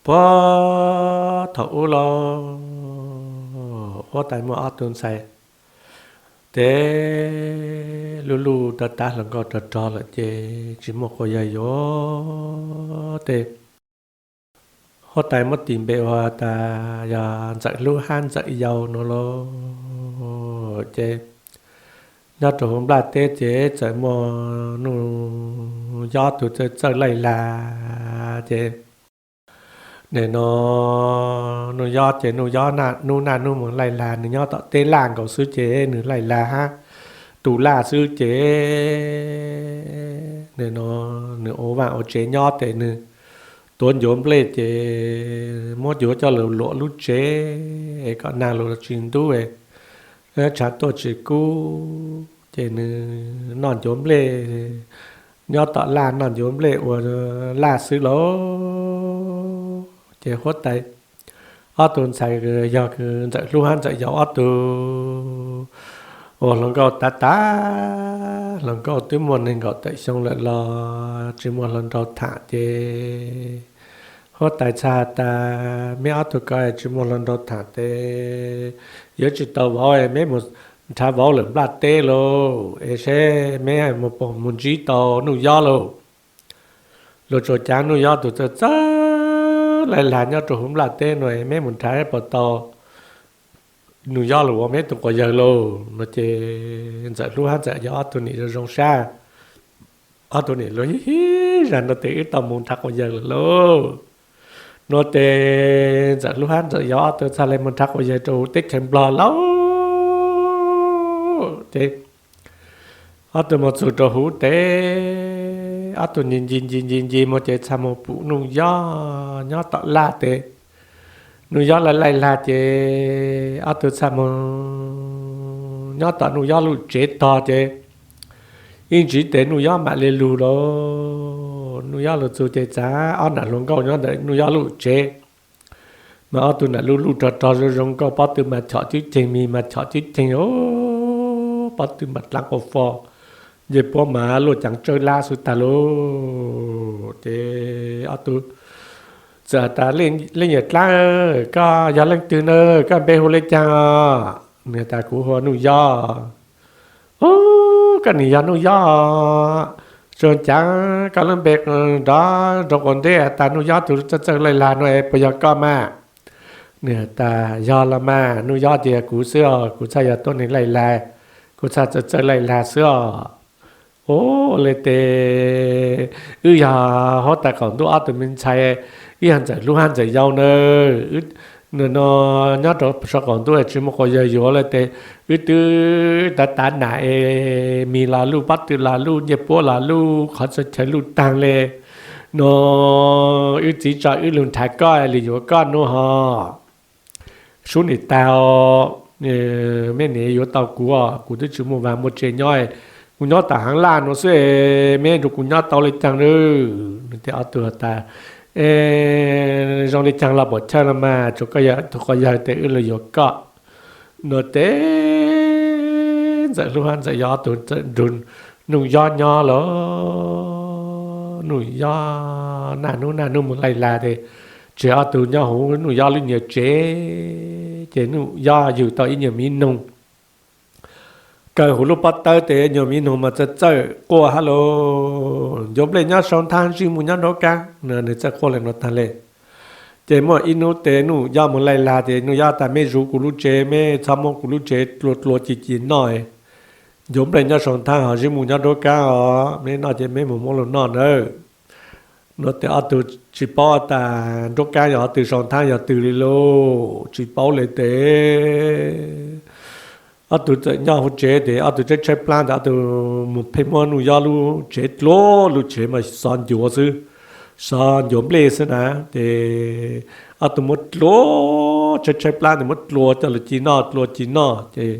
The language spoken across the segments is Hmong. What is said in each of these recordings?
Puag thaum ub los huab tais muaj ob tug ntxhais, ces luj luj tav tav hluas nkauj rog rog lawm ces tsis muaj quas yawg yuav, ces huab tais muab tis npe ua tas yog Ntxawm Hlub hab Ntxawm Yau no lauj. Ces nyob rau huv nplaj teb ces txawm muaj Nuj Yob tug txawj txawj laij lag, ces nim no Nuj Yob ces Nuj Yob naj nub naj nub moog laij lag, nws nyob tom teb laj nkaus xwb ces nws laij lag hab tu laj xwb ces nim no nws ua vaaj ua tsev nyob ces nws tuav ncuav nplej ces muab ncuav coj lug luam lub tsev es kom nag lug tsis ntub, tshav tuaj tsis kub, ces nws noj ncuav nplej nyob tom laj, noj ncuav nplej ua laj xwb lauj. Ces huab tais ob tug ntxhais yog Ntxawm Hlub hab Ntxawm Yau ob tug ua hluas nkauj tav tav hluas nkauj twb muaj neeg nkaum tawm xyoo lawm los tsis muaj hluas nraug tham ces huab tais txhaj has tas meb ob tug ko tsis muaj hluas nraug tham tes yuav tsis tau vauv, meb mus nrhav vauv lawm nplaj teb lauj es seb meb mus pom mus ntsib tau Nuj Yob lauj. Luag tsuas caav Nuj Yob tug txawj txawj laij lag nyob rau huv nplaj teb no, meb mus nrhav pom tau Nuj Yob lug ua meb tug quas yawg lauj no ces Ntxawm Hlub hab Ntxawm Yau ob tug nim zoo zoo sab, ob tug nim lug hib hib zag no tes wb tau mus nrhav quas yawg lawm lauj no ces Ntxawm Hlub hab Ntxawm Yau ob tug txhaj le mus nrhav quas yawg rau huv teb chaws Nplog lauj. Ces ob tug mus txug rau huv tes ob tug ncig ncig ncig ncig ncig mus ces txhaj mus pum Nuj Yob nyob tom laj tes Nuj Yob laij laij lag ces ob tug txhaj mus nyob tom Nuj Yob lub tsev tog ces ib ntsis tes Nuj Yob mam le lug lauj. Nuj Yob lug txug ces txav ob nam hluas nkauj nyob ntawm Nuj Yob lub tsev, mas ob tug nam luj luj rog rog zoo zoo nkauj, pob tw mas chom cwb ceeg, mis mas chom cwb ceeg, pob tw mas dlaav quas fo, ncej puab mas luaj caav tsawb lab xwb tag lauj. Ces ob tug txawm tas, Leej Yawm Dlaab, koj yog leej twg na? Koj npe hu le caag? Nws tas, Kuv hu ua Nuj Yob. Ub, koj nim yog Nuj Yob, zoo cav koj lub npe nrov nroo quas nteb has tas Nuj Yob tug txawj txawj laij lag no es puas yog koj mas? Nws tas, Yog los mas, Nuj Yob ces yog kuv xwb os, kuv txhaj yog tuab neeg laij lag, kuv txhaj txawj txawj laij lag xwb os. Ub, le tes wb yog huab tais qaum ntuj ob tug me ntxhais, wb yog Ntxawm Hlub hab Ntxawm Yau na, no nyob rau sau qaum ntuj tsis muaj quas yawg yuav le tes wb twb tav tav nam es mis los luj, pob tw los luj, ncej puab los luj, qhov txhia chaw luj taag le no, wb txiv tso wb lug nrhav koj lug yuav koj nuav hos. Sub nim tag, meb nim yuav tau kuv, kuv twb tsis muaj vaag muaj tse nyob, kuv nyob tom haav laj nuav xwb, meb nrug kuv nyob tau le caag na? Nws tes ob tug has tas, Zoo le caag los puam chawj los mas, tsuav koj yog tug quas yawg tes wb lug yuav koj. No tes Ntxawm Hlub hab Ntxawm Yau ob tug txawm nrug Nuj Yob nyob lawm. Nuj Yob naj nub naj nub moog laij lag tes tsis, ob tug nyob huv Nuj Yob lub nyuas tsev, ces Nuj Yob yug tau ib nyuas miv noog kaw huv lub pob tawb tes nyuas miv noog mas txawj txawj quaj hab lauj, Ncuav nplej nyob sau nthab, zij mus nyob nraub kaab. Nws txawj quaj le nuav taag le. Ces muaj ib nub tes Nuj Yob moog laij lag tes Nuj Yob tas, Meb zuv kuv lub tsev, meb txhob muab kuv lub tsev dlua dlua ci ci noj. Ncuav nplej nyob sau nthab hos zij mus nyob nraub kaab os, meb noj ces meb mus muab luag noj nawb. No tes ob tug tsis paub tas nraub kaab yog qhov twg, sau nthab yog twg li lauj, tsis paub le tes ob tug txawm nyob huv tsev tes ob tug tshaib tshaib plab tes ob tug mus pheej muab Nuj Yob lub tsev dlua, lub tsev mas xov ncuav xwb, xov ncuav nplej xwb na. Ces ob tug muab dlua, tshaib tshaib plab tes muab dlua coj lug ci noj, dlua ci noj ces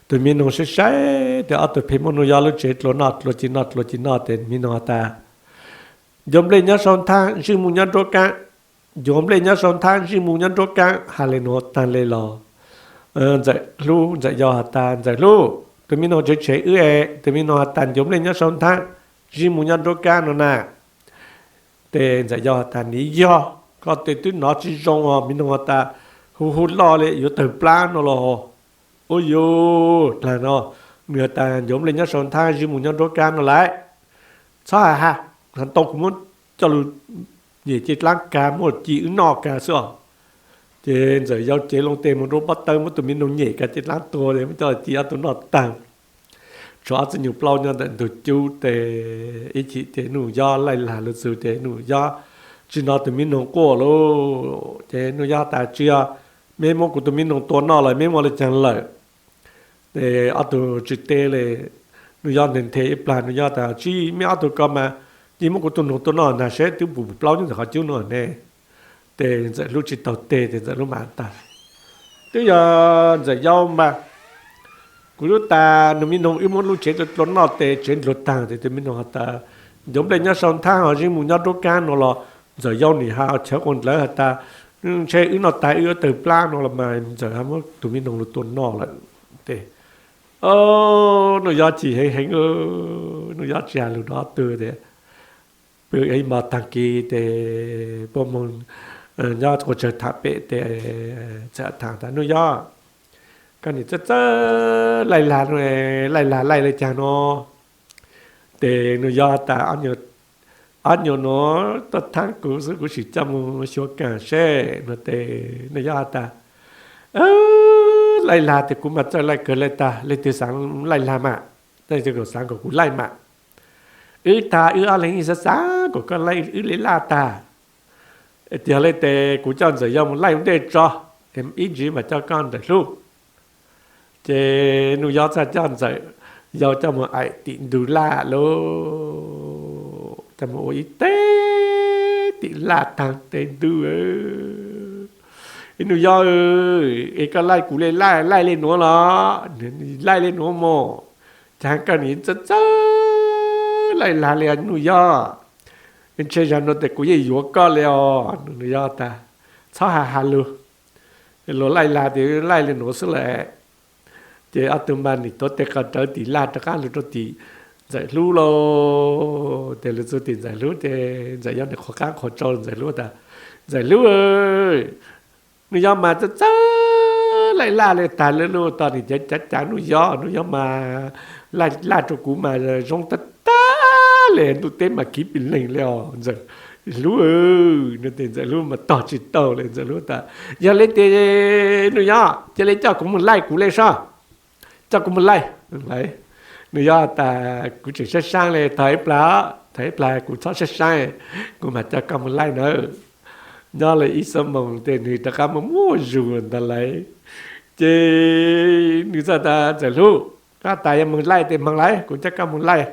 tus miv noog saib saib tes ob tug pheej muab Nuj Yob lub tsev dlua noj, dlua ci noj, dlua ci noj tes miv noog has tas, Ncuav nplej nyob sau nthab, zij mus nyob nraub kaab. Ncuav nplej nyob sau nthab, zij mus nyob nraub kaab. Has le nuav taag le los Ntxawm Hlub Ntxawm Yau has tas, Ntxawm Hlub, tus miv noog tsev tshev wb es tus miv noog has tas ncuav nplej nyob sau nthab, zij mus nyob nraub kaab no na. Tes Ntxawm Yau has tas, Nim yog. Koj tes twb hnov tsis zoo os, me noog has tas hu hu loj li yuav tawg plab no los. Ua yuav dlaag no, nws has tas ncov nplej nyob sau nthab zib mus nyob nruab kab no lawm. Txhob has has, has tau kuv muab coj lug nyem cia dlaab kag muab ci wb noj kag xwb os. Ces ntxawm yau cev loo tes mus rua pob tawb muab tus me noog nyem kag cia dlaab tuag, muab coj ci ob tug noj taag. Tshuav ob txiv nyuas plaub nyob ntawm ntug cub tes ib chim ces Nuj Yob laij lag lug txug ces Nuj Yob tsis hnov tus me noog quaj lawm. Ces Nuj Yob tas tsis yog, meb muab kuv tus me noog tua noj lawm, meb muaj le caag lawm? Ces ob tug tsis teb le. Nuj Yob nthe nthe ib plag, Nuj Yob tas tsis, meb ob tug ko mas, cia muab kuv tus noog tua noj nag seb twb pum plaub nyob ntawm qhov cub no ne. Ces ntxawm hlub tsis taug teg, ces ntxawm hlub mas tas twb yog ntxawm yau mas, kuv lub tas nws me noog wb muab lub tsev tua noj tes tsev ndluag taag, ces tus me noog has tas ncov nplej nyob sau nthab ho zib mus nyob nruab kab no los, ntxawm yau nim has chawv quas ndlawv has tas ntshe wb noj tas wb yuav tawg plab no los mas ntxawm ho muab tus me noog lug tua noj lawm. Ces Nuj Yob chim heev heev, Nuj Yob tsis has lug rua ob tug tias, pw ib hmo taag kis ces puab moog nyob quas tsawg tham pem ces txawm tham tas Nuj Yob, koj nim txawj txawj laij lag, laij lag laij le caag no? Ces Nuj Yob tas ob nyuas no tuaj thaab kuv xwb, kuv sim coj mus xyuas kaam seb no. Ces Nuj Yob has tas laij lag tes kuv mas txawj laij kawg le tas, leej twg xaav laij lag mas, leej twg xaav kom kuv laij mas. Wb tag wb ob leeg yeej xav xav kom koj laij wb le laj tag. Tiag le tes kuv coj ntxawm yau mus laij ua ntej tso, ib ntsis mas coj koj ntxawm hlub. Ces Nuj Yob txhaj coj ntxawm yau coj mus aim tim ntug laj lauj, coj mus ua ib teb tim laj taag tes ntuj. Nuj Yob, es koj laij kuv le laj, laij le nuav los? Laij le nuav mog, caag koj nim txawj txawj laij lag le Nuj Yob, ntshe zag nuav tes kuv yeej yuav koj le os. Nuj Yob tas txhob has has lug, luag laij lag tes laij le nuav xwb lawm. Ces ob tug mas nim tuav tes qos rawv tim laj rov qab lug rua tim ntxawm hlub lauj. Ces lug txug tim ntxawm hlub ces ntxawm yau nim qhuas qab qhuas tsau ntxawm hlub tas, ntxawm hlub, Nuj Yob mas txawj txawj laij laj le tag le lauj, tos nim cav cav cav Nuj Yob, Nuj Yob mas laij laj rua kuv mas zoo tag tag le, ntuj teb mas kiv pes leeg le os ntxawm hlub. Nuav tes ntxawm hlub mas tog tsis tau le, ntxawm hlub tas yog le tes Nuj Yob cia le coj kuv mus laij kuv le sab, coj kuv mus laij. Nuj Yob tas kuv tseem sab saab le, tog ib plag, tog ib plag kuv txhob sab saab, kuv mam coj koj mus laij nawb. Nyob le ib xuab moos tes nwg rov qab muaj muaj zug ntag lauj. Ces nwg txawm tas ntxawm hlub, koj tas yog moog laij tes moog lauj, kuv coj koj mus laij.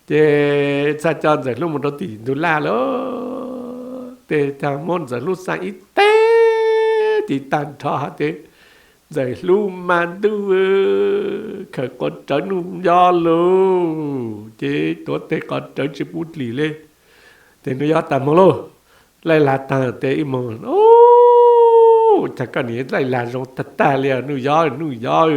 Ces txhaj coj ntxawm hlub mus rau tim ntug laj lauj. Tes txhaj muab ntxawm hlub xaa ib teg tim tag nrho hab tes ntxawm hlub mas ntuj khawm quas rawv Nuj Yob lauj, ces tuav tes quas rawv tsis pub dlim le. Ces Nuj Yob tas moog lauj, laij lag taag tes ib moog, cas koj nim laij lag zoo tag tag le Nuj Yob, Nuj Yob,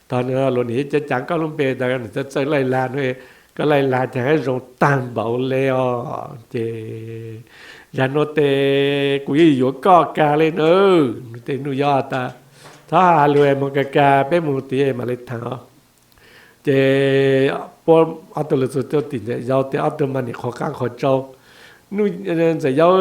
tog nua luag nim cav cav koj lub npe tas nim txawj txawj laij lag nua, koj laij lag caag zoo tag npaum le os. Ces zag nua tes kuv yeej yuav koj kag le nawb. Tes Nuj Yob tas txhob has lug, moog kag kag peb moog tid mam le thaam os. Ces puab ob tug lug txug tim ntxawm yau tes ob tug mas nim qhuas qab qhuas tsau. Ntxawm yau,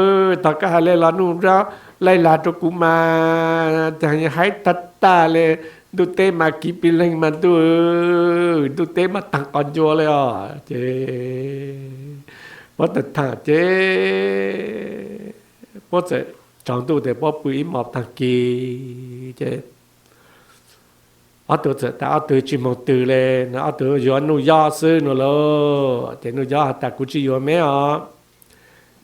tog koj has le los Nuj Yob laij lag rua kuv mas caag haib tag tag le, ntuj teb mas kiv pes leeg mas ntuj, ntuj teb mas taag quas ncua le os. Ces puab tawm thaam ces puab txawm tsaus ntuj tes puab pw ib hmos taag kis ces ob tug txawm tas ob tug tsis moog twg le, ob tug yuav Nuj Yob xwb nua lauj. Ces Nuj Yob has tas kuv tsis yuav meb os,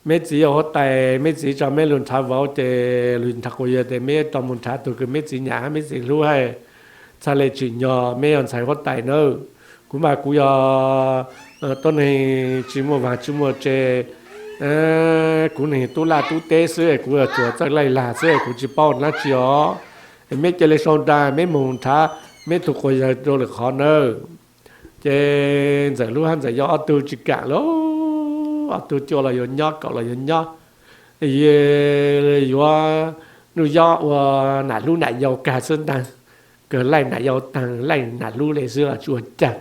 meb txiv yog huab tais, meb txiv tso meb lug nrhav vauv ces lug nrhav quas yawg tes meb rov moog nrhav tug kws meb txiv nyam hab meb txiv hlub hab, txhaj le tsim nyog meb yog ntxhais huab tais nawb. Kuv mas kuv yog tuab neeg tsis muaj vaag tsis muaj tse, kuv neeg tub laj tub teb xwb, kuv yog tsuas txawj laij lag xwb, kuv tsis paub dlaab tsi os. Meb cia le sau nra meb moog nrhav meb tug quas yawg rua lwm qhov nawb. Ces ntxawm hlub hab ntxawm yau ob tug tsis kaam lauj, ob tug cuaj los yuav nyob kaum los yuav nyob. Ces yuav Nuj Yob ua nam hlub nam yau kag xwb ntag, kawg laij nam yau taag laij nam hlub le xwb los tsis ua caag.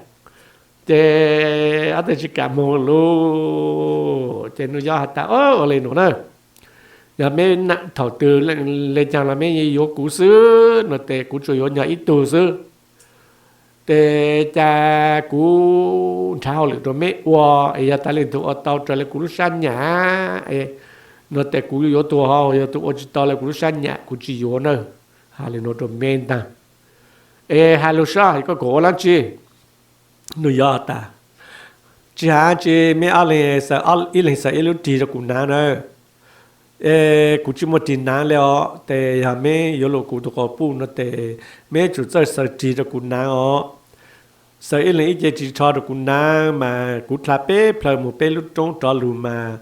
Ces ob tug tsis kam moog lug, ces Nuj Yob has tas, Ua le nuav na, yog meb thaum twg le caag los meb yuav kuv xwb no tes kuv tsuas yuav nyog ib tug xwb. Tes ca kuv nrhav hauj lwm rua meb ua, es yog tas leej twg ua tau raws le kuv lub sab nyam no tes kuv yuav tug hauj, yog tug ua tsis tau le kuv lub sab nyam kuv tsis yuav na. Has le nuav rua meb ntag. Es has lug sab, koj kom ua dlaab tsi? Nuj Yob tas, Tsis has tsi, meb ob leeg, ib leeg xaws ib lub rig rua kuv naav na. Es kuv tsis muaj rig naav le os, tes yog meb yuav lug kuv tug quas puj no tes meb tsum txawj xaws rig rua kuv naav os. Xaws ib leeg ib ce rig tsho rua kuv naav mas kuv dlha peb plhaw moog peb lub roob rov lug mas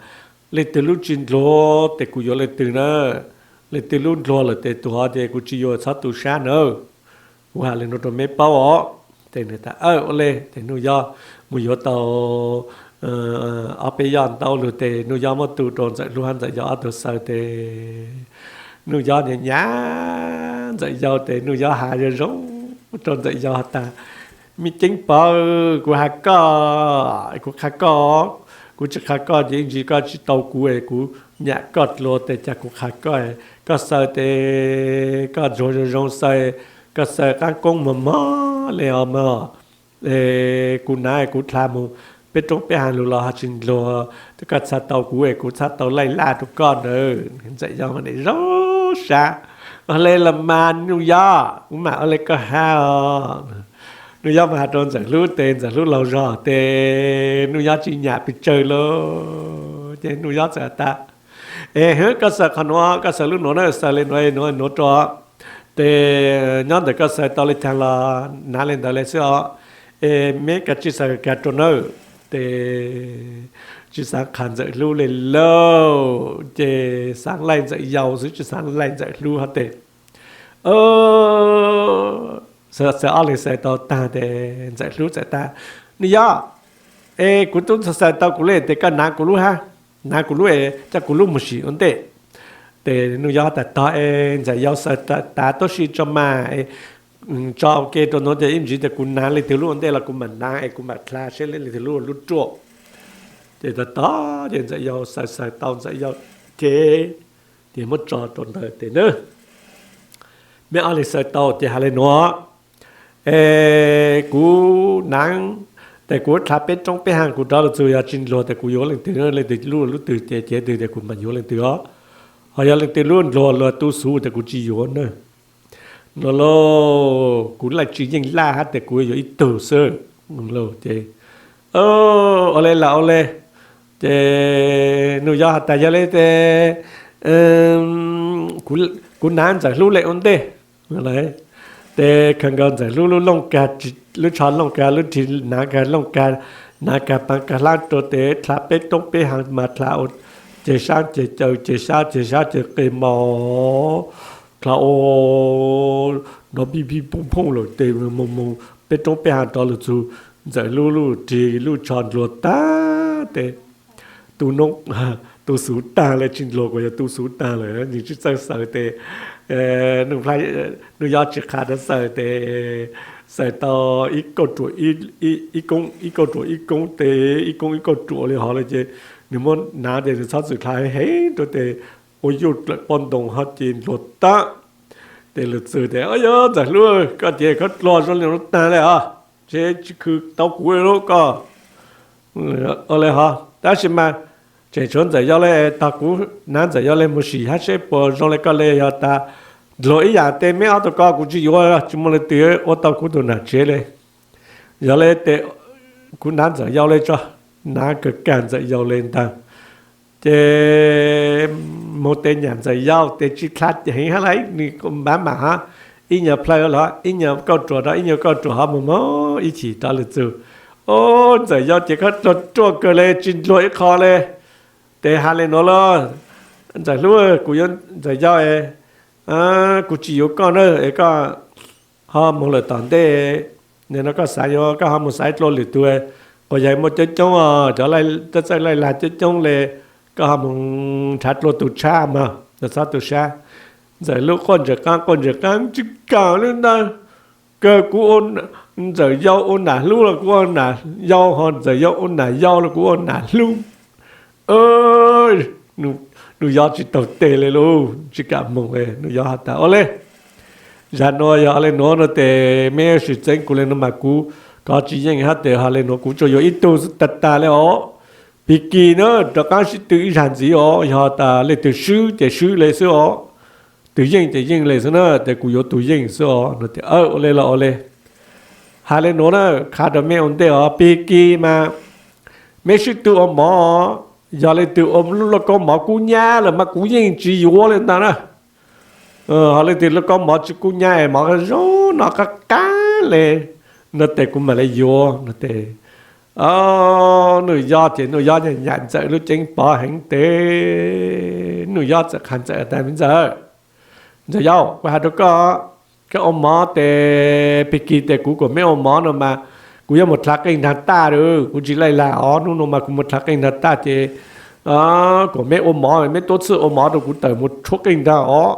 leej twg lub tsis ndluag tes kuv yuav leej twg na. Leej twg lub ndluag lawm tes tug hov ces kuv tsis yuav, txhob tu sab na. Kuv has le nuav rua meb paub os. Tes nwg tas, Ua le. Tes Nuj Yob mus yuav tau ob peb yoj ntaub lug tes Nuj Yob muab tu rua Ntxawm Hlub hab Ntxawm Yau ob tug xaws tes Nuj Yob nyam nyam Ntxawm Yau tes Nuj Yob has zoo zoo rua Ntxawm Yau has tas, Me Ceeb Pov, kuv has koj, kuv qha koj, kuv tsis qha koj ces ib ntsis koj tsis tau kuv es kuv nyam koj dlua tes ca kuv qha koj. Koj xaws tes koj ntsuag zoo zoo xaws, koj xaws qaab koob mog mog le os mog. Kuv naav kuv dlha moog peb roob peb hav lug los ho tsis ndluag, koj txhaj tau kuv es kuv txhaj tau laij laj rua koj ntawd. Ntxawm Yau mas nim zoo sab, Ua le los mas Nuj Yob, kuv mam ua le koj has os. Nuj Yob mas has rua Ntxawm Hlub tes Ntxawm Hlub laug zog tes Nuj Yob tsis nyam pes tsawg lauj. Ces Nuj Yob txawm has tas, Es hwb, koj xaws qhov nuav, koj xaws lub nuav na, xaws le nuav nuav nuav rua. Tes nyob ntawm koj xaws tau le caag los naav le ntawd le xwb os. Es meb kav tsij xaws kag rua nawb. Tes tsis xaav qha Ntxawm Hlub le lauj, ces xaav laij Ntxawm Yau xwb tsis xaav laij Ntxawm Hlub hab tes xaws ob leeg xaws tau taag tes Ntxawm Hlub txawm tas, Nuj Yob, es kuv tub xaws tau kuv le tes koj naav kuv lub hab, naav kuv lub es coj kuv lub moog sim ua ntej. Tes Nuj Yob tas, Tog es Ntxawm Yau xaws tav tuab si tso mas, tso ua ke rua nuav tes ib ntsis tes kuv naav leej twg lub ua ntej los kuv mam naav es kuv mam dlha seb leej twg lub ua lub ruaj. Ces tog tog ces Ntxawm Yau xaws xaws tau Ntxawm Yau ces, ces muab tso rua ntawd tes na, Meb ob leeg xaws tau ces has le nuav, es kuv naav tes kuv dlha peb roob peb hav kuv rov lug txug yog tsis ndluag tes kuv yuav leej twg, leej twg lub lub twg ces cev twg tes kuv mam yuav leej twg os. Ho yog leej twg lub ndluag luag tu xuv tes kuv tsis yuav na. No lauj, kuv laij tsis yeej laj hab tes kuv yuav ib tug xwb. Ces, Ua le los ua le. Ces Nuj Yob has tas, Yog le tes kuv naav Ntxawm Hlub le ua ntej. Tes khaws nkaus Ntxawm Hlub lub looj kag, lub tsho looj kag, lub rig naav kag looj kag, naav kag paav kag hlab rua tes dlha peb roob peb hav mas dlha ua ceg sab ceg caw, ceg sab ceg sab ceg qe mos, dlha ua nrov pij pij phooj phooj lawm tes moog moog peb roob peb hav rov lug txug Ntxawm Hlub lub rig lub tsho ndluag tag tes tu xuv taag le tsis ndluag kuas yog tu xuv taag lawm, nwg tsis txawj xaws tes Nuj Yob tsis qha rua xaws tes xaws tau ib kauj ruam ib koob tes ib koob ib kauj ruam le hov le ces nwg muab naav tes nwg txhob txwm dlha heev rua tes ua yuj dlawm pob ntoo hab ces ndluag tag. Tes lug txug tes, Au yog Ntxawm Hlub, koj ces koj dlua zoo le nuav taag le os, tsis khwv tau kuv lub koj. Ua le hov tab sis mas tseem tshuav Ntxawm Yau le, tog kuv naav Ntxawm Yau le moog sim hab seb puas zoo le koj le, yog tas ndluag ib yam tes meb ob tug ko kuv tsis yuav, tsis muaj leej twg ua tau kuv tug nam tsev le. Yog le tes kuv naav Ntxawm Yau le tso. Naav kawg kag Ntxawm Yau le ntag. Ces moog tes nyam Ntxawm Yau tes tsis dlha heev hab lauj, nwg npav mam hab, ib nyuag plhaw los ib nyuag kauj ruam rau ib nyuag kauj ruam hov moog moog ib chim rov lug txug. Au, Ntxawm Yau ces koj dlua ruaj kawg le, tsis ndluag ib qho le. Tes has le nuav lauj, Ntxawm Hlub, kuv yuav Ntxawm Yau es kuv tsis yuav koj na, es koj ho moog lawm tom ntej, nim no koj xav yuav koj ho moog xaiv dlua lwm tug, quas yog muaj coob coob os, cov txawj laij lag coob coob le, koj ho mus nrhav dlua tus tshab mas, txhob tu sab. Ntxawm Hlub quaj ntsees qaab quaj ntsees qaab, tsis kam li ntag. Kawg kuv, Ntxawm Yau ua nam hlub los kuv ua nam yau, ho Ntxawm Yau ua nam yau los kuv ua nam hlub. Nuj Yob tsis taug teg li lauj, tsis kam moog li. Nuj Yob has tas, Ua le, zag nuav yog le nuav no tes meb sim txeeb kuv le nuav mas kuv kov tsis yeej hab tes ho le nuav kuv tsuas yuav ib tug tag tag le os. Pig Kig na, rov qaab sib tw ib zag ntxiv os, yog tas leej twg swb ces swb le xwb os, twg yeej ces yeej le xwb na, tes kuv yuav tug yeej xwb os no. Tes ua le los ua le. Has le nuav na, qha rua meb ua ntej os, Pig Kig mas meb sib tw ua mov, yog leej twg ua lub lauj kaub mov kub nyab lawm mas kuv yeej tsis yuav le ntag na. Ho leej twg lub lauj kaub mov tsis kub nyab es mov zoo noj qab qab le no tes kuv mam le yuav no tes. Nuj Yob ces Nuj Yob nyam nyam Ntxawm lub ceeb pov heev tes Nuj Yob txawm qha Ntxawm tas, Me Ntxawm, Ntxawm Yau, kuv has rua koj, koj ua mov tes Pig Kig tes kuv kom meb ua mov no mas kuv yuav mus dlha qeej nraag taj lawm, kuv tsis laij lag os. Hnub no mas kuv mus dlha qeej nraag taj ces kom meb ua mov, meb tuab txhij ua mov rua kuv tawm mus tshuab qeej nraag os.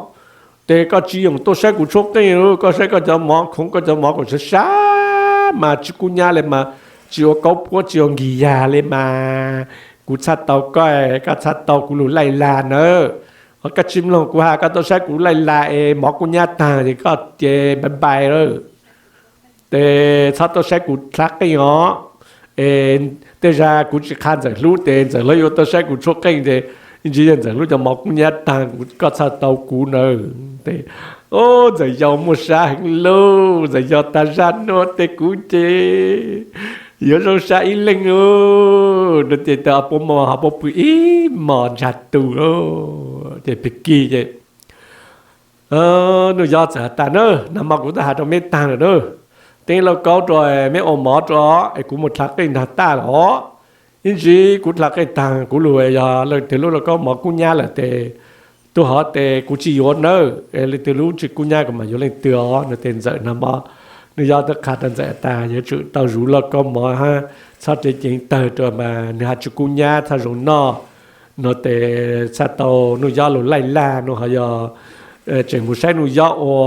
Tes koj tsis yoom tuaj saib kuv tshuab qeej, koj saib koj cov mov, khoov koj cov mov kom sab sab mas tsis kub nyab le mas, tsis ua kaub puab tsis ua nkig yag le mas, kuv txhaj tau koj, koj txhaj tau kuv lug laij lag nawb. Ho koj tsis mloog kuv has, koj tuaj saib kuv laij lag es mov kub nyab taag ces koj ces bye bye lawm. Tes txhob tuaj saib kuv dlha qeej os. Tej zag kuv tsis qha Ntxawm Hlub tes Ntxawm Hlub yuav tuaj saib kuv tshuab qeej tes ib ntsis yog Ntxawm Hlub cov mov kub nyab taag koj txhaj tau kuv nawb. Tes Ntxawm Yau muaj sab heev lauj, Ntxawm Yau tas, Zag nuav tes kuv ces yuav zoo sab ib leeg lauj no. Ces tas, Puab mog, ho puab pw ib mos ntsag tu lauj. Ces Pig Kig ces Nuj Yob txawm has tas, Na, nag hmo kuv twb has rua meb taag lawm na, teeb lauj kaub rua meb ua mov rua es kuv mus dlha qeej nraag taj lawm os. Ib ntsis kuv dlha qeej taag kuv lug yog leej twg lub lauj kaub mov kub nyab lawm tes tug hov tes kuv tsis yuav nawb, leej twg lub tsis kub nyab kuv mam yuav leej twg os no. Tes Ntxawm nag hmo Nuj Yob twb qha rua Ntxawm tas yuav tsum tau zuv lauj kaub mov hab txhob ceev ceev tawg rua mas nwg has tsis kub nyab txhob zoo noj no. Tes txhaj tau Nuj Yob lug laij lag no, ho yog tseem mus saib Nuj Yob ua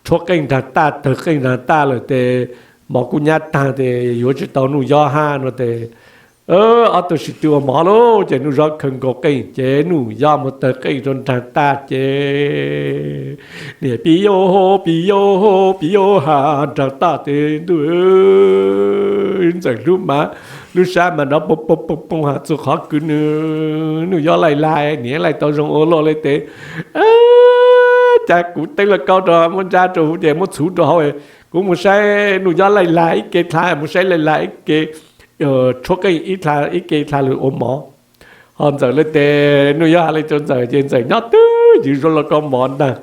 tshuab qeej nraag taj tawg qeej nraag taj lawm tes mov kub nyab taag tes yuav tsis tau Nuj Yob hab no. Tes ob tug sim tw ua mov lauj, ces Nuj Yob khaws nkaus qeej ces Nuj Yob mus tawg qeej rua nraag taj ces niam pib yaub pib yaub pib yaub has nraag taj tes ntuj, Ntxawm Hlub mas lub sab mas nrov poo poo poo has txug qhov kws Nuj Yob laij lag, niam laij tau zoo ua luaj le tes, Cas kuv teeb lauj kaub rua muab ntsab rua huv ces muab txhuv rua hauv, kuv mus saib Nuj Yob laij lag ib ke dlha, mus saib laij lag ib ke tshuab qeej ib dlha ib ke dlha lug ua mov. Ho Ntxawm le tes Nuj Yob has le rua Ntxawm ces Ntxawm nyob twj ywm zuv lauj kaub mov ntaag.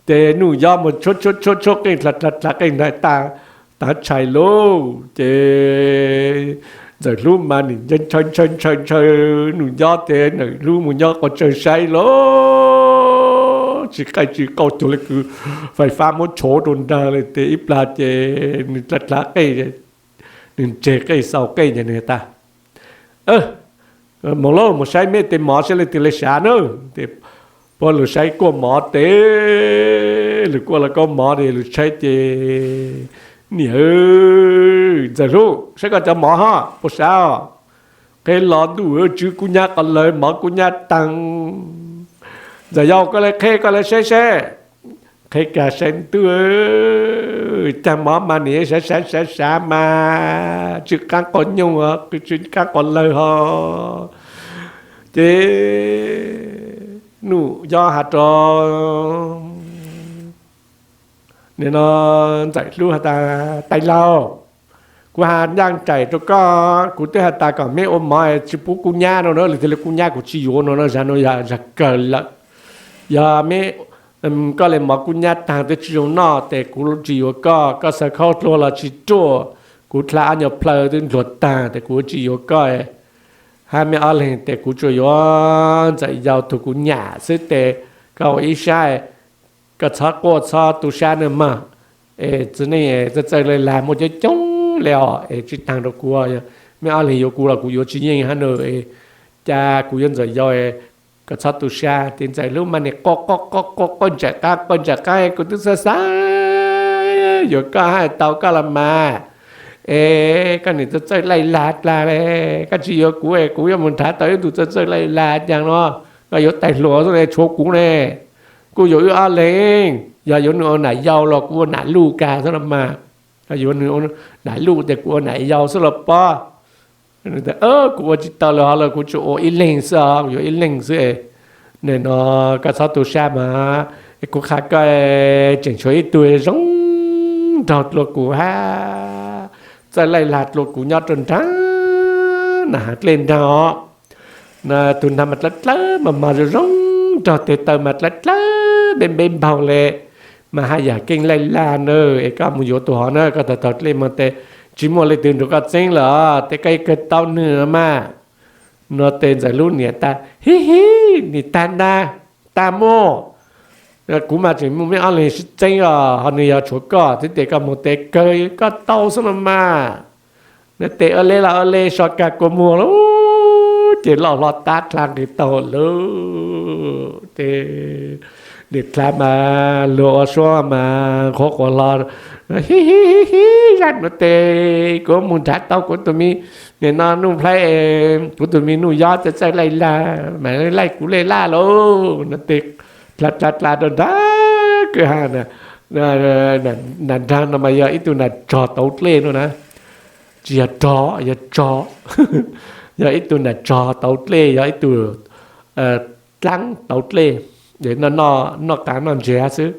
Ces Nuj Yob mus tshuab tshuab tshuab tshuab qeej dlha dlha dlha qeej nraag taj taav tshais lauj, ces Ntxawm Hlub mas nwg ntshaw ntshaw ntshaw ntshaw Nuj Yob tes Ntxawm Hlub mus nyob quas tsawg saib lauj, tsis qaij tsis qauj cuag le kws fais fab muab tshuab rua nraag le tes ib plag ces nwg dlha dlha qeej, nwg ntseg qeej xaus qeej ces nwg tas, Moog lauj, mus saib mej tej mov saib leej twg le sav na. Puab lug saib kuaj mov tes, lug kuaj lauj kaub mov tes lug saib ces, Niam, Ntxawm Hlub, saib koj cov mov hab puas sav os. Qhe los ntuj, tsw kub nyab qhov lawg, mov kub nyab taag. Ntxawm Yau, koj le qhe koj le saib saib. Qhe kag saib ntuj, caag mov mas nim sav sav sav sav mas tsw qaab quas nyoog, tsw qaab quas lawg hos. Ces Nuj Yob has rua nim no Ntxawm Hlub has tas, Tais laug, kuv has ncaaj nraim rua koj, kuv twb has tas kom meb ua mov tsi pub kub nyab no na, leej twg le kub nyab kuv tsi yuav no na, zag nuav yog zag kawg lawm. Yog meb, koj le mov kub nyab taag twb tsi zoo noj tes kuv tsi yuav koj, koj xaw khaub dluag los tsi ruaj, kuv dlha ob nyuag plhaw twb ndluag taag tes kuv tsi yuav koj. Hab meb ob leeg tes kuv tsuas yuav Ntxawm Yau tug kuv nyam xwb tes koj ua ib sab, koj txhob quaj txhob tu sab nawb mog. Es txiv neej txawj txawj le lag muaj coob coob le os, es tsi taag rua kuv, meb ob leeg yuav kuv los kuv yuav tsi yeej hab na. cas kuv yuav ntxawm yau, koj txhob tu sab. Ces Ntxawm Hlub mas nim qoj qoj qoj qoj qoj ntsam qab qoj ntsam qab, kuv twb xav xav yuav koj hais tau koj los mas. Es koj nim txawj txawj laij lag dlag le, koj tsis yuav kuv es kuv yuav mus nrhav tau ib tug txawj txawj laij lag cas no, koj yuav tais hluas xwb ne, tshuav kuv ne. Kuj yuav wb ob leeg, yog yuav nws ua nam yau los kuv ua nam luj kag xwb los mas. Yuav nws ua nam luj ces kuv ua nam yau xwb los pob. Kuv ua tsis tau lawm ho los kuv tsuas ua ib leeg xwb os, kuv yuav ib leeg xwb. Nim no koj txhob tu sab mas, kuv qha koj, tseem tshuav ib tug zoo nraug dlua kuv hab, txawj laij lag dlua kuv nyob rau nraag na, hav dlej nraag os. Tus nraag mas dlawb dlawb mas mas zoo zoo nraug, tes taw mas dlawb dlawb npeb npeb npaug le, mas haj yam keej laij lag na. Es koj mus yuav tus hov na, koj taug taug dlej moog tes tsis muaj leej twg nrug koj txeeb lawm os, tes koj yeej kawg tau nws mas. No tes Ntxawm Hlub niam tas, hib hib, nim tag ntag, tag muaj. Kuv mas tseem muaj meb ob leeg sib txeeb os, ho nws yog tshuav koj xwb, tes koj moog tes kawg koj tau xwb no mas. No tes ua le los ua le, so kag kua muag lawm, ces loj hlo tab dlha nqis taug lawm. Tes nim dlha mas luag ua suab mas nqhuav quas hlo, hib hib hib hib, zaj no tes kuv mus nrhav tau kuv tus me, nim no Nuj Nplhaib, kuv tus me Nuj Yob txawj txawj laij lag mas laij kuv le laj lauj. No tes dlha dlha dlha rau nrag kwj ha, nam nraag no mas yog ib tug nam tsog tauv dlej no na, tsis yog rog, yog tsog, yog ib tug nam tsog tauv dlej, yog ib tug dlaab tauv dlej, noj qaav noj ntseg xwb.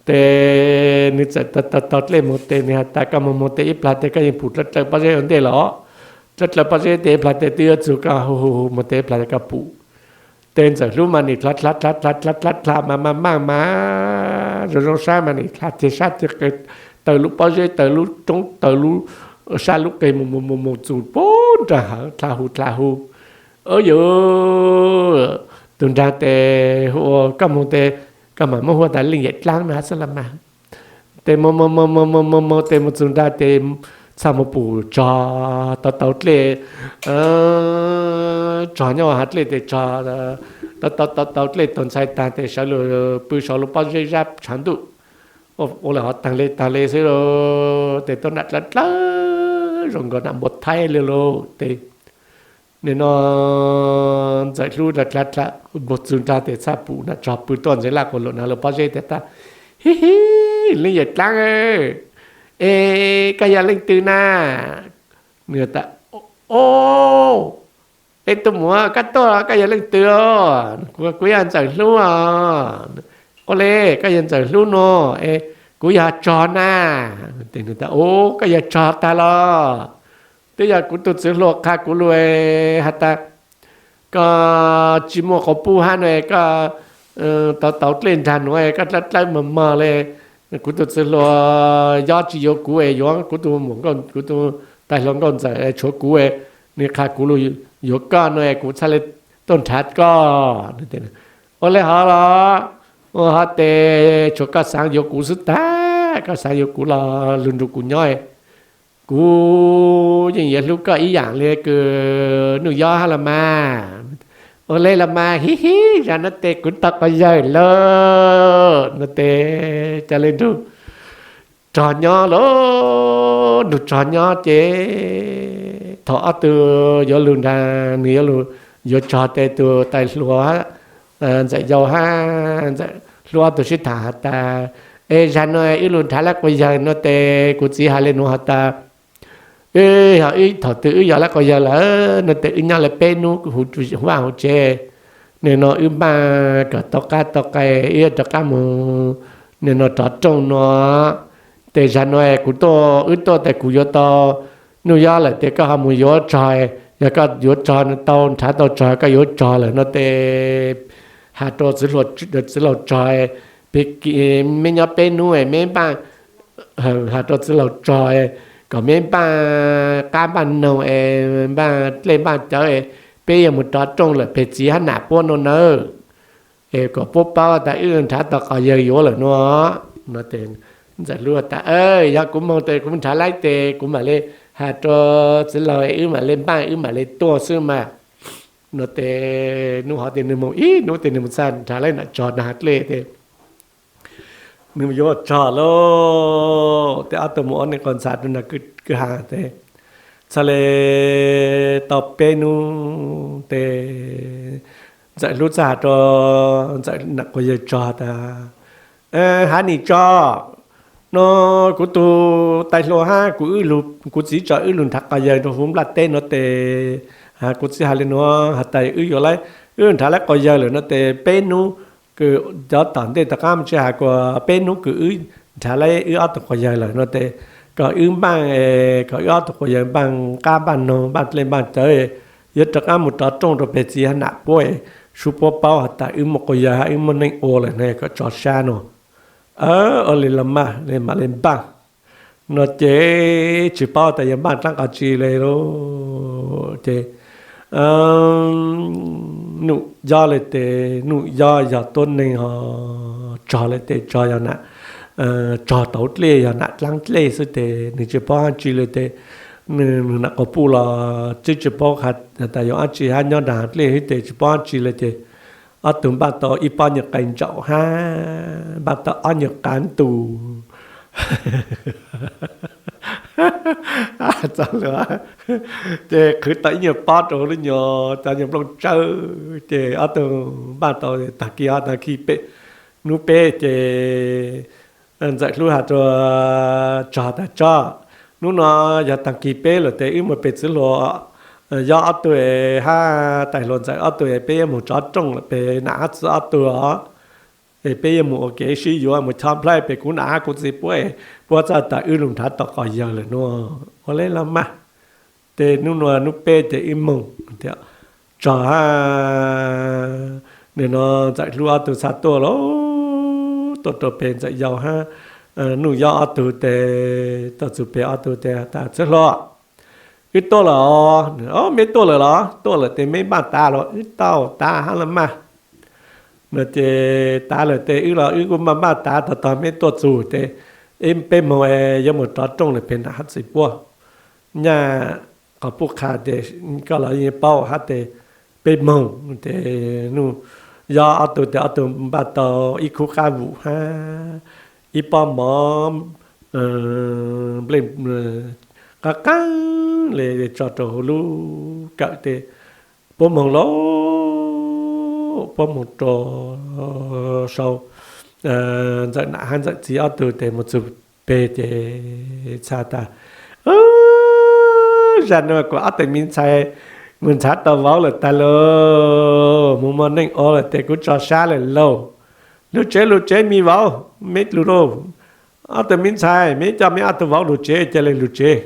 Tes nws txawm taug taug dlej moog tes nws has tas, koj moog moog tes ib plag tes koj yeej pum dlawb dlawb pob zeb ua ntej los, dlawb dlawb pob zeb tes ib plag tes twb yuav txug koj, hu hu hu moog tes ib plag tes koj pum. Tes Ntxawm Hlub mas nim dlha dlha dlha dlha dlha dlha mas mas maaj mas zoo zoo sab mas nim dlha tes sab tes qe, taws lub pob zeb, taws lub roob, taws lub sab lub qe mus mus mus mus txug puag nraag hawv dlha hu dlha hu. Au yawg, tus nraag tes hu ua koj moog tes koj mam muab hu tas Leej Yawm Dlaab na xwb los mas. Tes moog moog moog moog moog moog tes mus txug nraag tes txhaj mus pum tsog tauv tauv dlej, tsog nyob hav dlej tes tsog tauv tauv tauv dlej tau ntxhais taag tes sawv lug pw saum lub pob zeb zab tshav ntuj. Ua le hov taag le taag le xwb lauj, tes tuab nram dlawb dlawb zoo nkaus nram npua thaib li lauj. Tes nim no Ntxawm Hlub dlha dlha dlha mus txug nraag tes txhaj pum nam tsog pw tuaj ntxeev laj quas luam nraag lub pob zeb tes tas, hib hib, Leej Yawm Dlaab, es koj yog leej twg na? Nws tas, o, peb tuaj mus, koj tuaj koj yog leej twg? Kuv yog Ntxawm Hlub os. Ua le, koj yog Ntxawm Hlub no, es kuv yog tsog na. Tes nws tas, o, koj yog tsog tag los? Twb yog kuv tug txiv hluas qha kuv lug has tas koj tsis muaj quas puj hab no, koj tauv tauv dlej nraag nuav koj dlawb dlawb mog mog le. Kuv tug txiv hluas Yob tsis yuav kuv es yuav kuv tug muam, kuv tug tais hluas Nkauj Ntxawm tshuav kuv, nws qha kuv lug yuav koj no kuv txhaj le tuaj nrhav koj. Ua le hov los? Ua hov tes tshuav koj xaav yuav kuv xwb tag, koj xaav yuav kuv los lug nrug kuv nyob. Kuv yeej yuav hlub koj ib yaam le kws Nuj Yob hab los mas. Ua le los mas, hib hib, zag no tes kuv tau quas yawg lawm no tes ca le nrug tsog nyob lawm. Nrug tsog nyob ces thaum ob tug yuav lug nraag, nws yuav lug yuav tsog tes tug tais hluas Ntxawm Yau hab Ntxawm Hlub ob tug sib tham has tas, es zag no wb lug nrhav lab quas yawg no tes kuv txiv has le nuav has tas, wb yog wb thaum twg wb yog lab quas yawg lawm no tes wb nyob le peb nub hu vaj hu tsev, nim no wb npaj kom tau qab tau qe, wb rov qab mus, nim no rov rooj no. Tes zag no kuv tuaj, wb tuaj tes kuv yuav tau Nuj Yob lawm tes koj ho mus yuav tsog, yog koj yuav tsog tau, nrhav tau tsog, koj yuav tsog lawm no tes has rau txiv laug tsog, peb nyob peb nub meb npaj, has rau txiv laug tsog kom meb npaj qab npaj noog es npaj dlej npaj cawv, peb yuav mus rov rooj lawm peg txiv hab nam puab no nawb. Es kom puab paub tas wb nrhav tau quas yawg yuav lawm no. Ntxawm Hlub tas, yog kuv moog tes kuv nrhav laib tes kuv mam le has rau txiv laug wb mam le npaj wb mam le tuaj xwb mas. no tes nws ho tias nws mus ib hnub tes nws mus txog nrhav lawv nam tsog nag dlej tes nws yuav tsog lauj. Tes ob tug mus ua neej qos ntxhais rau nram kwj ha tes txog li tau peb hnub tes Ntxawm Hlub txawm has rau Ntxawm nam quas yawg tsog tas, Hab nim tsog, no kuv tus tais hluas hab kuv, kuv txiv tso wb lug nrhav quas yawg rau huv nplaj teb no tes, kuv txiv has li nuav has tas wb yuav, wb nrhav lawv quas yawg lawm no tes peb hnub, kws cov tom ntej tom qab mus tsis has kuas peb hnub kws wb nrhav lawv wb ob tug quas yawg lawm no tes kom wb npaaj, kom wb ob tug quas yawg npaaj qab npaaj noog npaaj dlej npaaj cawv, yuav rov qab mus rov rooj rau peg txiv hab nam puab, sub puab paub has tas wb muaj quas yawg hab wb muaj neej ua lawm no kom tso sab no. Ua li los mas mam li npaaj no ces tsis paub tas yog npaaj dlaab qhov tsi li lauj. Ces Nuj Yob li tes Nuj Yob yog tuab neeg ho tsog li tes tsog yog nam, tsog tauv dlej yog nam dlaab dlej xwb tes nws tsis paub dab tsi li tes nws nam quas puj los twb tsis paub has tas yuav dab tsi hab nyob nraag dlej xwb tes tsis paub dab tsi li ces ob tug npaaj tau ib pob nyuag qe ntsaum hab npaaj tau ob nyuag qaab ntuj txog lawm ces qhwv tau ib nyuag pob rau lub nyuag cov nyuag nplooj tsawb ces ob tug npaaj tau taag kis ob taag kis peb, hnub peb ces Ntxawm Hlub has rua Tsog tas, Tsog, hnub no yog taag kis peb lawm tes wb mus peg txiv hluas Yob ob tug hab tais hluas Ntxawm ob tug peb yuav mus tsov rooj lawm peg nam hab txiv ob tug os. Es peb yuav mus ua kev sib yuav mus chob nplhaib peg kuv nam hab kuv txiv puab, puab txhaj tas wb lug nrhav tau quas yawg lawm nuav. Ua li los mas, tes hnub nuav hnub peb ces wb moog tias Tsog hab nim no Ntxawm Hlub ob tug txhaj tuaj lauj, tuaj rau peg Ntxawm Yau hab Nuj Yob ob tug tes tuaj txug peg ob tug tes tas, Txiv hluas, wb tuaj lawm os. Meb tuaj lawm los? Tuaj lawm tes meb npaaj tav los? Wb tau tav hab los mas. No ces tav lawm tes wb los wb kuj npaaj npaaj tav tog tog meb tuaj txug tes peb moog yuav mus rov rooj lawm peg nam hab txiv puab. Nyaj quas puj qha tes koj los yeej paub hab tes peb moog tes Nuj Yob ob tug tes ob tug npaaj tau ib khub qab vum hab ib pob mov nplej qab qaab le tso rau huv lub kawm tes puab moog lauj, puab moog rua sau Ntxawm nam hab Ntxawm txiv ob tug tes mus txug peg ces txhaj tas, Zag nuav kuv ob tug me ntxhais mus nrhav tau vauv lawm tas lauj, mus muaj neej ua lawm tes kuv tso sab lawm lauj. Lug tsev lug tsev me vauv, meb lug lauj. Ob tug me ntxhais meb coj meb ob tug vauv lug tsev, ca le lug tsev.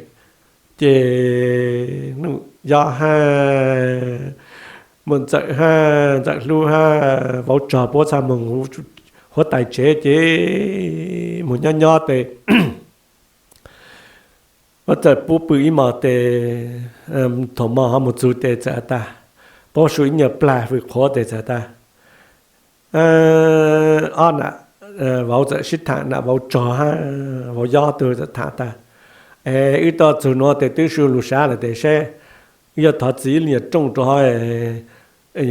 Ces Nuj Yob hab Muam Ntxawm hab Ntxawm Hlub hab vauv Tsog puab txhaj moog huab tais tsev ces mus nyob nyob tes Muam Ntxawm puab pw ib mos tes thaum mos ho mus txug tes txawm has tas, paub su ib nyuag plag fwm qhuav tes txawm has tas, ob nam vauv txawm sib tham, nam vauv Tsog hab vauv Yob tug txawm tham tas, Es wb tuaj txug nuav tes twb su lug sab lawm tes seb wb yuav thov txiv ib nyuag rooj rua hab,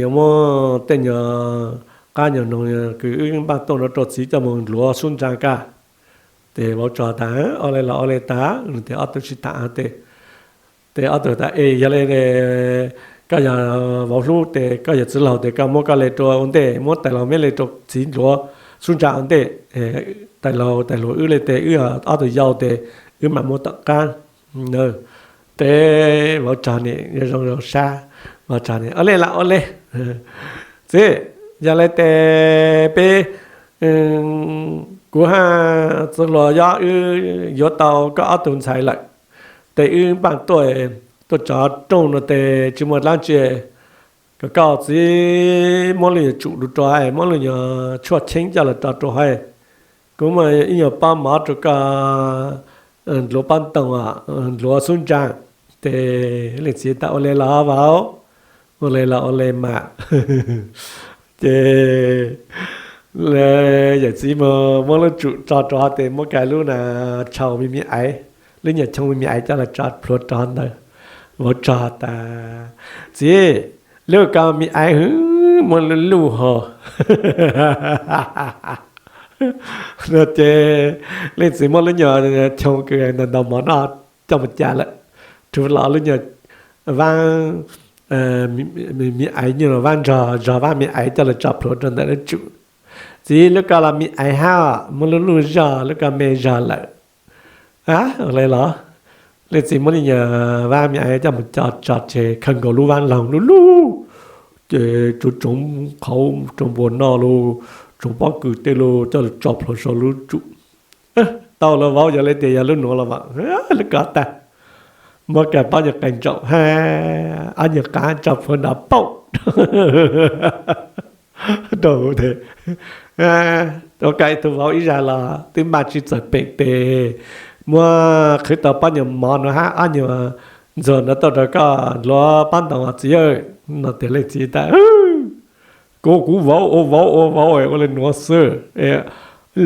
yuav muab tej nyuag qab nyuag noog kws wb npaj tuaj nuav rua txiv coj moog ntluav xub ntsaa kaj. Tes vauv Tsog tas, Ua le los ua le tas. Tes ob tug sib tham tes, tes ob tug tas, Es yog le koj yog vauv Hlub tes koj yog txiv laug tes koj muab koj le rua ua ntej, muab tais laug meb le rua txiv ntluav xub ntsaa ua ntej. Tais laug tais hluas wb le tes wb yog ob tug yau tes wb mam muab tom qab. Tes vauv Tsog nim zoo zoo sab, vauv Tsog nim, Ua le los ua le txiv, yog le tes peb, kuv hab txiv hluas Yob wb yuav tau koj ob tug ntxhais lawm, tes wb npaj tuaj, tuaj tsov rooj nuav tes tsis muaj dlaab tsi, kom koj txiv muab lub nyuag tsum lug rua hab, muab lub nyuag tshuaj cheeb coj lug rua rua hab, kuv muaj ib nyuag pob mov rua koj ntluav pob ntoo, ntluav xub ntsaa. Tes leej txiv tas, Ua le los vauv, ua le los ua le mas. Ces yawm txiv muab lub tsum tso rua hab tes muab kag lub na, tshau me me aiv, lub nyuag choo me me aiv coj lug tso plhuav rua ntawd. Vauv Tsog tas, Txiv, Lub ko me aiv hwv muaj lub luj ho. No ces leej txiv muab lub nyuag choo kws ntau ntau mov no coj mus cas lawm, rhuav los lub nyuag vaab, me aiv nyuag vaab nrog zog vaab me aiv coj los tso plhuav rau ntawm lub tsum. Txiv, lub ko los me aiv hab, muaj lub luj zog, lub ko me zog lawm. A, ua le los? Leej txiv muab lub nyuag vaab me aiv coj mus co tso tseg, khaws nkaus lub vaab loog lub luj, ces tsoov tsoov qhauv, tsoov npua noj lug, tsoov pob kws tej lug coj lug tso plhuav sau lub tsum. Tau lawm vauv, yog le tias yog lub nuav los mas lub ko tag. Muab kag pob nyuag qees ntsaum hab ob nyuag qaav tso plhuav nrov paum rau tes, ua kag ib tug vauv ib zag los twb npaj tsi txawm pem tes, muab qhwv tau pob nyuag mov nuav hab ob nyuag ntxuag nuav tuaj rau koj hluav pob ntoo txiv. No tes leej txiv tas, kuv, kuv vauv ua vauv ua vauv ua le nuav xwb,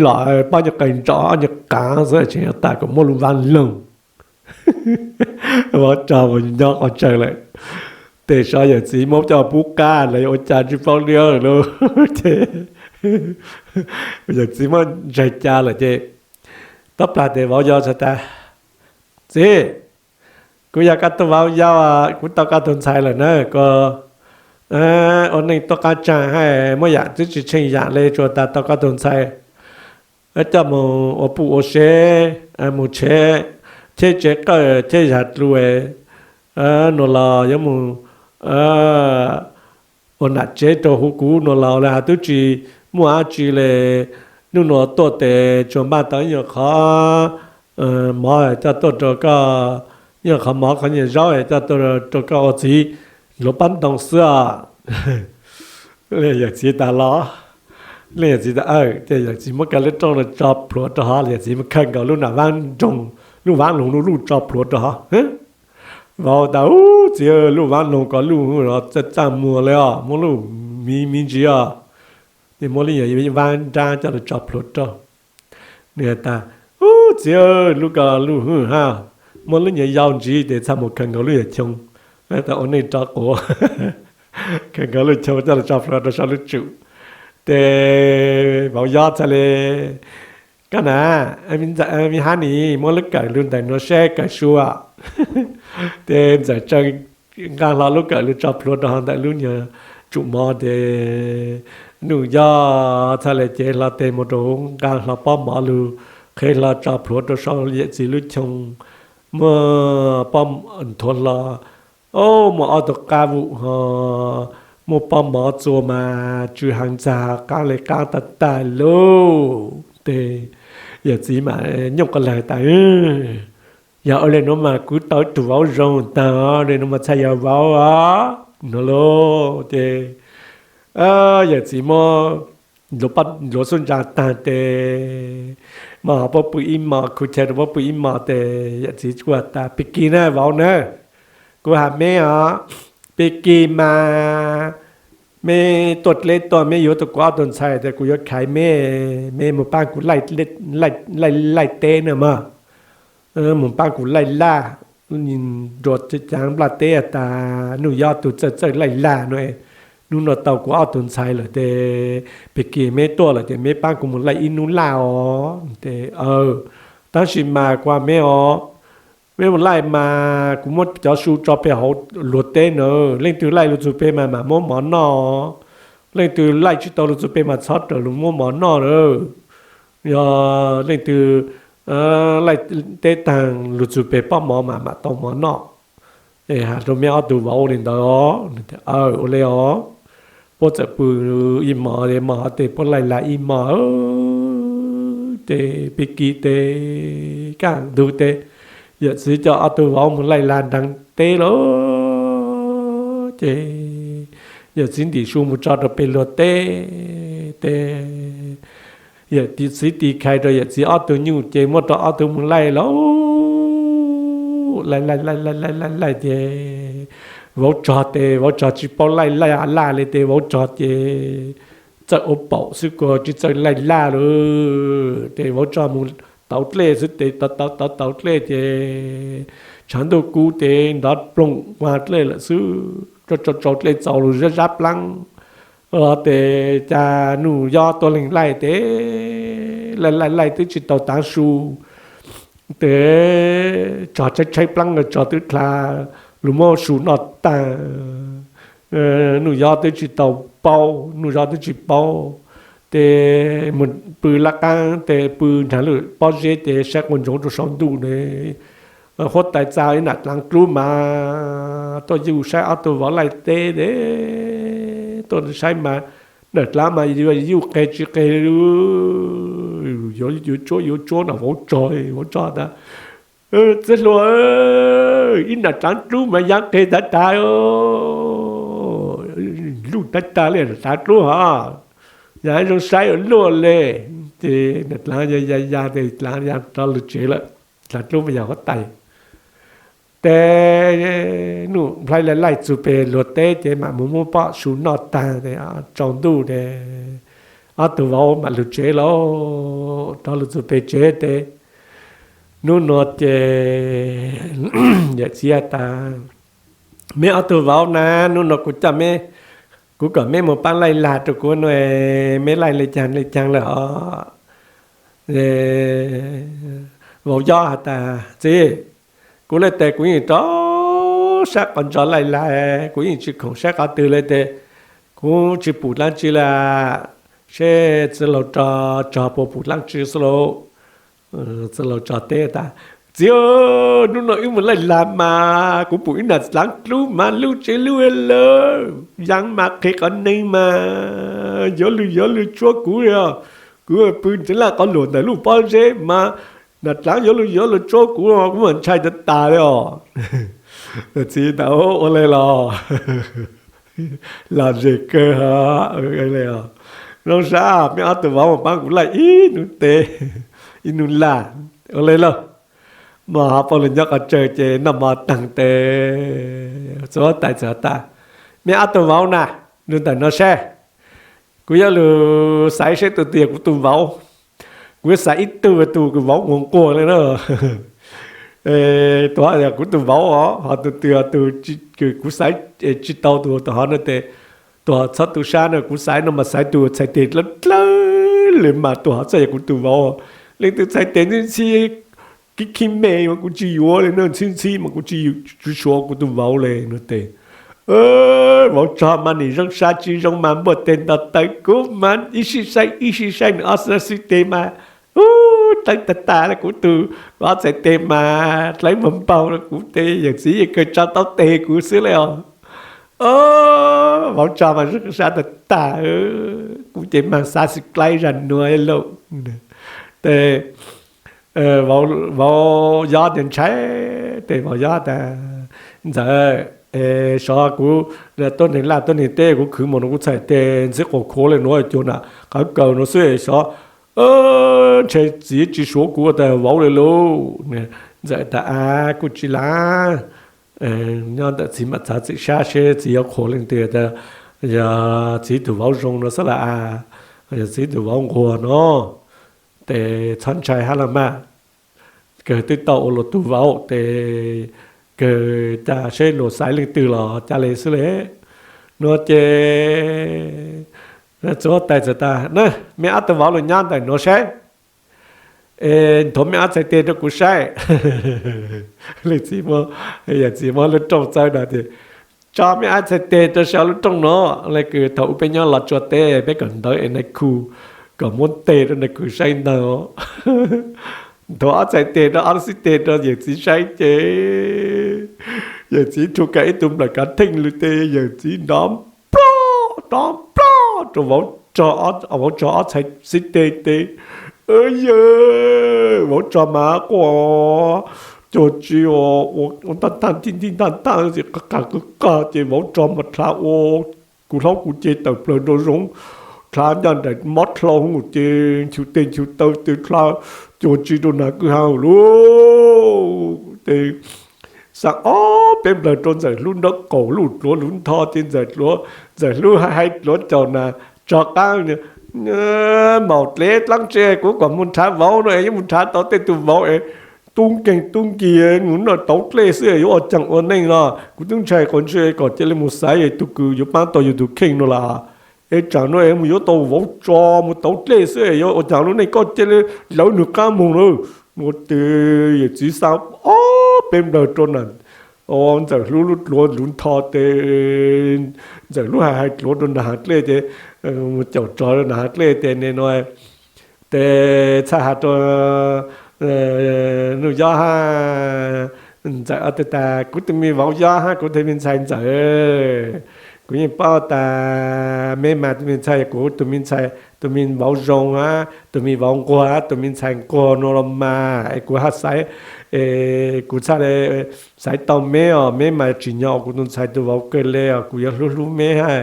los pob nyuag qees ntsaum ob nyuag qaav xwb tseem tas kom muab lub vaab loog. Vauv tso mus nyob qhov tsaws lawm. Tes sov yawm txiv muab coj pub qab lawm ua cas tsi paub li lawm ces yawm txiv muab ntsaig ca lawm ces tau plag tes vauv yau tas, txiv, kuv yog koj tug vauv yau, kuv tau koj tug ntxhais lawm na, koj ua neej tuaj qab tsaag hab muaj yaam twb tsi tsheej yaam le, tsuas tas tau koj tug ntxhais coj mus ua puj ua sev, mus tshev cheb tsev qawj cheb zag dlua nuav los yuav mus ua nam tsev rau huv kuv nuav los le has twb tsi muaj dab tsi le. Nub nuav tuaj tes tsuas npaj tau ib nyuag qhov mov coj tuaj rau koj, ib nyuag qhov mov qhov nyuag zaub coj tuaj rau koj ua txiv hluav pob ntoo xwb os. Yawm txiv tas los, yawm txiv tas, ces yawm txiv muab kag lub rooj no tso plhuav rau hov, yawm txiv mus khaws nkaus lub nam vaab nroog, lub vaab loog lub luj tso plhuav rau hov. Vauv tas, u txiv, lub vaab loog ko luj txaj txaj muag le os, muab luj miv miv ntsis os. Ces muab lub nyuag vaab nraab coj lug tso plhuav rau. Nws tas, u txiv, lub ko luj hwv hab, muab lub nyuag yau ntsis tes txhaj mus khaws nkaus lub nyuag choo, tas ua neej rov quav, khaws nkaus lub choo coj lug tso plhuav rau saum lub tsum. Tes vauv yob txhaj le, koj na, me hab nis muab lub kawm lug ntawm nuav saib kawm sua. Tes ntxawm tsa nqaa hlo lub kawm lug tso plhuav rau hov ntawm lub nyuag tsum mov tes Nuj Yob txhaj le cev hlo tes mus rau huv nqaa hlo pob mov lug, qhev hlo tso plhuav rau saum yawm txiv lub choo, muab pob nthuav hlo. Ob, muaj ob tug qab vum ho, muaj pob mov txua mas tsw heev txag qaab le qaab tag tag lauj. Tes yawm txiv mas nyooj qas lawg tas, yog ua le nuav mas kuv tau ib tug vauv zoo taag, le nuav mas txhaj yog vauv os, no lauj. Ces yawm txiv muab luav xub ntsa taag tes mas ho puab pw ib mos, khu chaw rau puab pw ib mos tes yawm txiv kuj has tas, Pig Kig na vauv na, kuv has meb os, Pig Kig mas meb tuaj dleb tuaj meb yuav tau kuv ob tug ntxhais tes kuv yuav khaiv meb, meb mus paab kuv laij, laij teb na mog, mus paab kuv laij laj, nruas caav nplaj teb tas Nuj Yob tug txawj txawj laij laj no, nub no tau kuv ob tug ntxhais lawm tes Pig Kig meb tuaj lawm ces meb paab kuv mus laij ib nub laj os. Tes, tab sis mas kuv has meb os, meb mus laij mas kuv muab cov su tso peg hauv luag teb na, leej twg laij lug txug peg mas mam muab mov noj, leej twg laij tsi tau lug txug peg mas txhob raws lug muab mov noj na. Yog leej twg laij teb taag lug txug peg pob mov mas mam tau mov noj. Es has rau meb ob tug vauv ua le ntawd os. Ua le os. Puab txawm pw ib mos, mos tes puab laij laj ib mos tes Pig Kig tes kaj ntug tes yawm txiv coj ob tug vauv mus laij laj nraag teb lawm. Ces yawm txiv ntim su mus tso rau peg luag teb tes yawm txiv tis khai rau yawm txiv ob tug nyuj ces muab rau ob tug mus laij lawm. Laij laij laij laij laij laij ces vauv tsog tes vauv tsog tsi paub laij laj laj le tes vauv tsog ces txawj ua paum xwb kuj tsi txawj laij laj lawm. Tes vauv tsog mus tauv dlej xwb tes tauv tauv tauv dlej ces tshav ntuj kub tes nrov ploog ua dlej lawm xwb. tsau tsau dlej txaus lug zab zab plaab. Tes cas Nuj Yob tuaj leeg laij tes laij laij laij twb tsis tau taav su, tes tsog tshaib tshaib plaab, tsog twb dlha lug muab su noj taag. Nuj Yob twb tsis tau paub, Nuj Yob twb tsis paub. Tes moog pw laj qaab tes pw nraag lub pob zeb tes saib quas ntsoov rua sau ntuj ne, huab tais txag ib nam dlaav dlub mas tuaj yuj saib ob tug vauv laij teb tes tuaj saib mas nam dlaav mas yuj qe tsis qe, yuav tsuab yuav tsuab no vauv tsog, vauv tsog tas, txiv hluas, ib nam dlaav dlub mas yaav qe tag tag, luj tag tag le nam dlaav dlub hov, yaav zoo saib ua luaj le. Ces nam dlaav ya ya ya tes dlaav ya rov lug tsev lawm, dlaav dlub mas yog huab tais. Tes Nuj Nplhaib laij laij txug peg luag teb ces mam mus muab pob su noj taag tes tsaus ntuj tes ob tug vauv mam lug tsev lawm, rov lug txug peg tsev tes hnub nuav ces yawm txiv has tas, meb ob tug vauv na, hnub nuav kuv coj meb, kuv kom meb mus paab laij lag rua kuv nuav, meb laij le caag le caag lawm hov. Vauv Yob has tas, txiv, kuv le tes kuv yeej rov sab qhov ntsa laij lag, kuv yeej tsis khoom saib qhov twg le tes kuv tsis pum dlaab tsi le, seb txiv laug rog tsog puas pum dlaab tsi xwb lauj. Txiv laug tsog teb tas, txiv, hnub nuav wb mus laij lag mas kuv pum ib nam dlaav dlub mas luj tsev luj lawm, yaav mas qhia qhov neeg mas yuav lug yuav lug tsuab kuv, kuv pw ntxeev laj qhov luam ntawm lub pob zeb mas nam dlaav yuav lug yuav lug tsuab kuv, kuv mas ntshai tag tas le os. Txiv tas, ua le los, los zem kawg hov. Zoo sab meb ob tug vauv mus paab kuv laij ib nub teb ib nub laj, ua le lauj. Mog hov paub lug nyob qhov tsawg ces noj mov taag tes txiv huab tais txawm tas, meb ob tug vauv na, lug ntawm no saib, kuv yuav lug xaiv saib tug twg yog kuv tug vauv. Kuv yuav xaiv ib tug, tug kws vauv nquag nquag le na, tug yog kuv tug vauv os, ho tug twg tug kws kuv xaiv tsis tau tug hov no tes, tug hov txhob tu sab na, kuv xaiv no mas xaiv tug txhais tes dlawb dlawb le mas tug hov txhob yog kuv tug vauv. Leej twg txhais tes ntxhib ntxhib, kib khib me mas kuv tsis yuav le na, ntxhib ntxhib mas kuv tsis, tsis suav kuv tug vauv le no tes. Vauv tsog mas nim zoo sab tsis zoo mas npuaj teg nto taw, kuv mas ib sij saib ib sij saib nws ob xib teg mas, ub, dlawb tag tag le kuv tug, kuv ob txhais teg mas dlawb npaug npaug le kuv tes yawm txiv yeej kawg tso taub teg kuv xwb le os. Vauv tsog mas zoo sab tag tag, kuv ces mag xav xwm dlaib zag nuav lauj. Tes vauv Yob tes ntshai, tes vauv Yob tas, ntxawm, sov kuv tuab neeg laj tuab neeg teb kuv khwv mus no kuv txhais tes ntxhib quas khuav le nuav cuag nam qhawv kaws no xwb sov, ntshe txiv tsis suav kuv tas vauv le lauj. Ntxawm tas, a, kuj tsis laj, nyob ntawm txiv mam txav txim sab seb txiv yuav qhuas leej twg tas yog txiv tug vauv zoo no xwb las, yog txiv tug vauv nquag no tes txhob ntshai hab los mas, kawg twb tau ua luag tug vauv tes kawg ca seb luag xaiv leej twg los ca le xwb le. No ces txiv huab tais txawm tas, na, meb ob tug vauv los nyob ntawm nuav saib, es nthuav meb ob txhais tes rau kuv saib. Leej txiv, yawm txiv muab lub rooj txawb no tias, tso meb ob txhais tes rau saum lub rooj no. Le kws thaum ub peb nyob Los Tsuas teb peb kom ntawv es nais khu, kom muab teg rau nais khu saib ntag. Nthuav ob txhais tes rau ob xib teg rau yawm txiv saib ces yawm txiv rhu kiag ib tug nplawm kav theej lug tes yawm txiv nrov nploj nrov nploj rau vauv, vauv tsog ob txhais xib teg tes, yawm, vauv tsog mas quaj cuag tsi ua ntaj tag tij ntij ntaj tag qas qas qw qas ces vauv tsog mas dlha ua kuv hlaub kuv ceg tawm plawg nraum zoov, dlha ncaj nraim mob dlhau ces nchuv teg nchuv taw tes dlha cuag tsi rau nag kwj ha lauj. Ces xa ob peb nplawg rau ntxawm hlub nraub qaum luj dluav luv ntho ces ntxawm, ntxawm hlub hais dluav caum na, tso qaab, maum dlev dlaab tsi kuv kom moog nrhav vauv no es yuav moog nrhav tau tej tug vauv es tub nkeeg tub nki mus noj tauv dlej xwb yuav ua caag ua neej no. Kuv tub ntshai qhov ntshe kom cia li mus xaiv tug kws yuav paab tau yug tug kheej no las. Es tsaam no es mus yuav tau vauv tso mus tauv dlej xwb yuav ua caag lub neej, koj cia li lawv nwg qaab moog lawm. Ua tes yawm txiv xa ob peb nplawg rua na, Ntxawm Hlub lub dluav luv ntho tes Ntxawm Hlub has hais dluav rua nraag hav dlej tes, mus caum tsov rua nraag hav dlej tes ne no tes txhaj has rua Nuj Yob hab Ntxawm ob tug tas, kuv tug me vauv Yob hab kuv tug me ntxhais Ntxawm, kuv yeej paub tas meb mas tug me ntxhais kuv tug me ntxhais, tug me vauv zoo hab tug me vauv nquag hab tug me ntxhais nquag no los mas es kuv hab xaiv, es kuv txhaj le xaiv tau meb os, meb mas tsim nyog kuv tug ntxhais tug vauv kawg le os, kuv yuav hlub hlub meb hab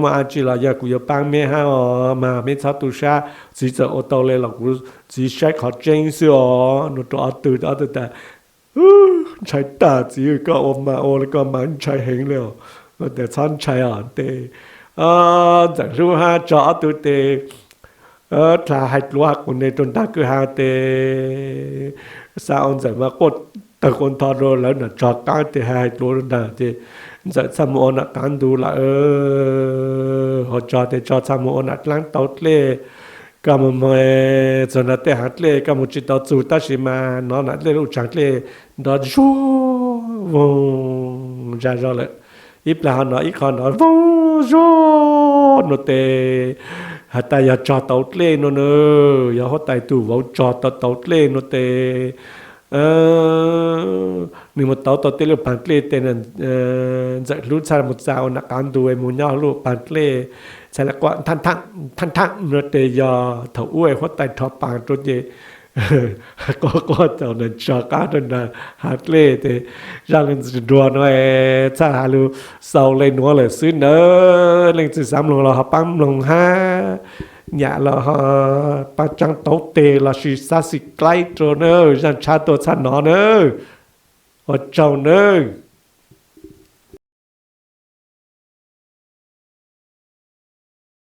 muaj dlaab tsi los yog kuv yuav paab meb hab os, mas meb txhob tu sab, txiv txawm ua tau le los kuv txiv saib qhov tseeb xwb os no rua ob tug. Ob tug tas, ntshai tag txiv, koj ua mas ua le koj mas ntshai heev le os. Tes txhob ntshai os tes Ntxawm Hlub hab Tsog ob tug tes dlha hais dluav has quas ne rua nraag kwj ha tes xa ua Ntxawm mas quaj tawg quaj ntho rua lawv nram Tsog qaab tes hais dluav rua nraag tes Ntxawm txhaj mus ua nam qaab ntug lawm. Ho Tsog tes Tsog txhaj mus ua nam dlaab tauv dlej. Koj mus moog txug nram tej hav dlej koj mus tsi tau txug tab sis mas nov nam dlej lub tsaag dlej nrov zuag voog zag zog lawm. Ib plag ho nov ib qho nrov voog zuag no tes has tas yog Tsog tauv dlej no na, yog huab tais tug vauv Tsog tau tauv dlej no tes nwg mus tauv tau tej lub paag dlej tes Ntxawm Hlub txhaj mus txag ua nam qaab ntug mus nyob lub paag dlej, txhaj le quaj thaj thaj no tes yog thaum ub huab tais rho paag rua ces quaj quaj tau nram Tsog qaab rua nraag hav dlej tes zaj leej txiv nruag no txhaj has lug xaus le nuav lawm xwb nawb. Leej twg xaav mloog los ho paab mloog hab nyam los ho paab tsaab tauv teg lossis subscribe rua nawb, zaj tshab tuaj txhaj nov nawb. Ua tsaug nawb.